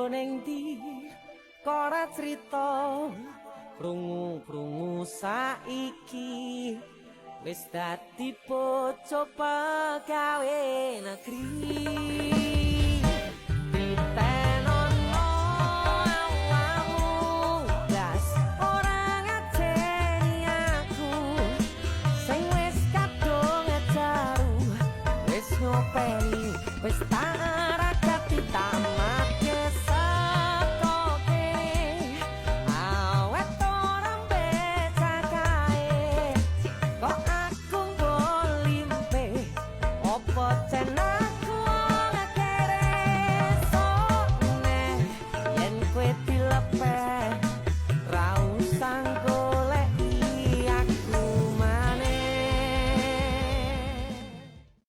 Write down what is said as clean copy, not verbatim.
Kerja ning ndi kok ora crita, krungu-krungu saiki wis dadi bojo pegawe negeri. Titenono awakmu, blas ora ngajeni aku sing wis kadung ngejaru, wis ngopeni, wis tak